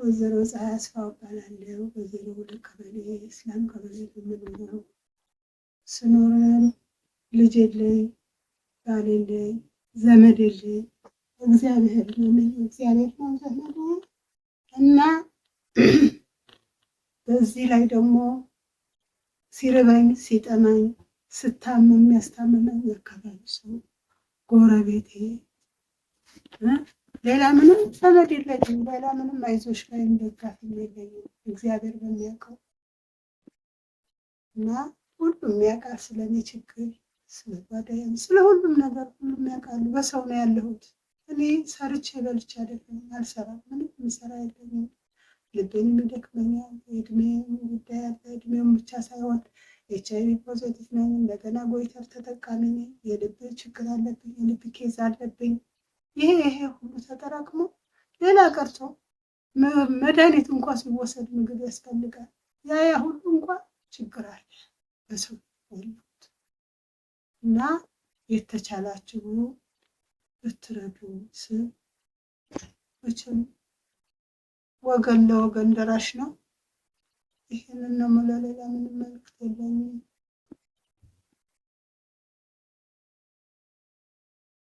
ወይዘሮ ፀሐይ አስፋው እባላለሁ። በ02 ቀበሌ እስላም ቀበሌ ነው የምኖረው። ስኖርም ልጅ የለኝ፣ ባል የለኝ፣ ዘመድ የለኝ። እግዚአብሔር ነኝ፣ እግዚአብሔር ነው ዘመድ። እና በዚህ ላይ ደግሞ ሲርበኝ ሲጠማኝ ስታመም የሚያስታምመኝ የአካባቢ ሰው ጎረቤቴ፣ ሌላ ምንም ዘመድ የለኝም። ሌላ ምንም አይዞሽ ላይም ደጋፊም የለኝም። እግዚአብሔር በሚያውቀው እና ሁሉም ያውቃል ስለኔ ችግር፣ ስለ ጓዳዬም፣ ስለ ሁሉም ነገር ሁሉም ያውቃሉ። በሰው ነው ያለሁት። እኔ ሰርቼ በልቼ አይደለም፣ አልሰራም። ምንም የምሰራ የለኝም። ልቤንም ይደክመኛል። የእድሜ ጉዳይ አለ። እድሜውም ብቻ ሳይሆን HIV positive ነኝ። እንደገና goiter ተጠቃሚ ነኝ። የልብ ችግር አለብኝ። የልብ case አለብኝ። ይሄ ይሄ ሁሉ ተጠራቅሞ ሌላ ቀርቶ መድኃኒት እንኳ ሲወሰድ ምግብ ያስፈልጋል። ያ ያ ሁሉ እንኳ ችግር አለ በሰው ያለሁት። እና የተቻላችሁ ብትረዱ ስል፣ መቼም ወገን ለወገን ደራሽ ነው። ይህንን ነው የምለው። ሌላ ምንም መልዕክት የለኝም።